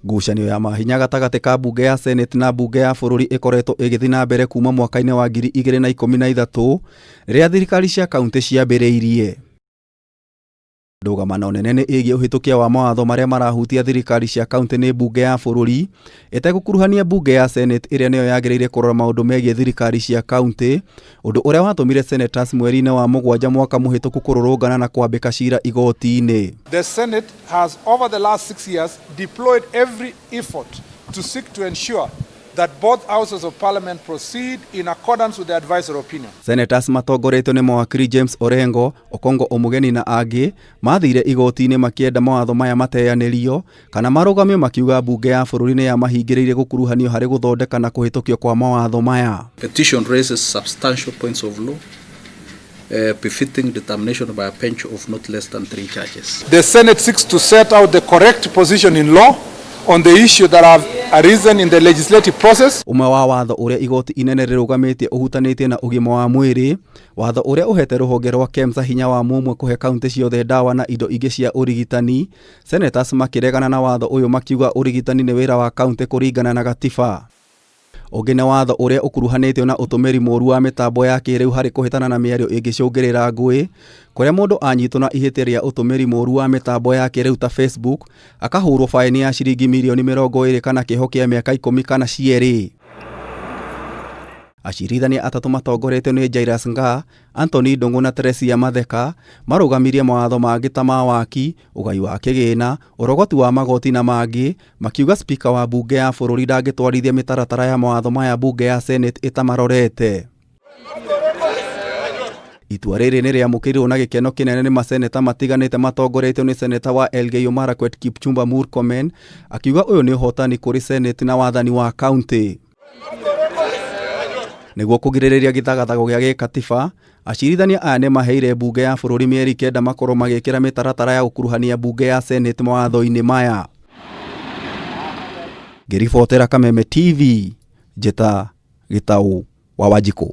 Ngucanio ya mahinya gatagatĩ ka mbunge ya Senate na mbunge ya bũrũri ĩkoretwo ĩgĩthiĩ na mbere kuma mwaka-inĩ wa 2013 rĩrĩa thirikari cia kauntĩ ciambĩrĩirie. Ndũgamano nene nĩ ĩgiĩ ũhĩtũkia wa mawatho marĩa marahutia thirikari cia kauntĩ nĩ mbunge ya bũrũri ĩtegũkuruhania mbunge ya Senate ĩrĩa nĩyo yagĩrĩire kũrora maũndũ megiĩ thirikari cia kauntĩ, ũndũ ũrĩa watũmire senators mweri-inĩ wa mũgwanja mwaka mũhĩtũku kũrũrũngana na kwambĩka cira igoti-inĩ. The Senate has over the last 6 years deployed every effort to seek to ensure that both houses of parliament proceed in accordance with the advisory opinion. Senators matongoretio nĩ mawakiri James Orengo, Okongo Omogeni na angĩ mathire igoti-inĩ makĩenda mawatho maya mateanĩrio kana marũgamio, makiuga mbunge ya bũrũri nĩ yamahingĩrĩirie gũkuruhanio harĩ gũthondeka na kũhĩtũkio kwa mawatho maya. Petition raises substantial points of law befitting determination by a bench of not less than three judges. The Senate seeks to set out the correct position in law on the issue that have arisen in the legislative process. Ũmwe wa watho ũrĩa igoti inene rĩrũgamĩtie ũhutanĩtie na ũgima wa mwĩrĩ, watho ũrĩa ũhete rũhonge rwa KEMSA hinya wa mũmwe kũhe kaunti ciothe ndawa na indo ingĩ cia ũrigitani. Senators makĩregana na watho ũyũ makiuga ũrigitani nĩ wĩra wa kaunti kũringana na gatiba. Ũngĩ nĩ watho ũrĩa ũkuruhanĩtio na ũtũmĩri mũru wa mĩtambo ya kĩrĩu harĩ kũhĩtana na mĩario ĩngĩcũngĩrĩra ngũĩ, kũrĩa mũndũ anyitwo na ihĩtia rĩa ũtũmĩri mũru wa mĩtambo ya kĩrĩu ta Facebook akahũrwo baĩni ya ciringi mirioni 20 kana kĩoho kĩa mĩaka 10 kana cierĩ. Acirithania atatũ matongoretio nĩ Jairus Ngaah, Anthony Ndung'u na Teresia Matheka marũgamirie mawatho mangĩ ta ma waki, ũgai wa kĩgĩna, ũrogoti wa magoti na mangĩ, makiuga spika wa mbunge ya bũrũri ndangĩtwarithia mĩtaratara ya mawatho maya mbunge ya Senate ĩtamarorete. Itua rĩrĩ nĩ rĩamũkĩrirwo na gĩkeno kĩnene nĩ maseneta matiganĩte matongoretio nĩ seneta wa Elgeyo Marakwet Kipchumba Murkomen, akiuga ũyũ nĩ ũhotani kũrĩ Senate na wathani wa kaunti. Nĩguo kũgirĩrĩria gĩthagathago gĩa gĩkatiba, acirithania aya nĩ maheire mbunge ya bũrũri mĩeri 9 makorwo magĩkĩra mĩtaratara ya gũkuruhania mbunge ya Senate mawatho-inĩ maya. Ngĩribotera Kameme TV, njĩta Gĩtaũ wa Wanjikũ.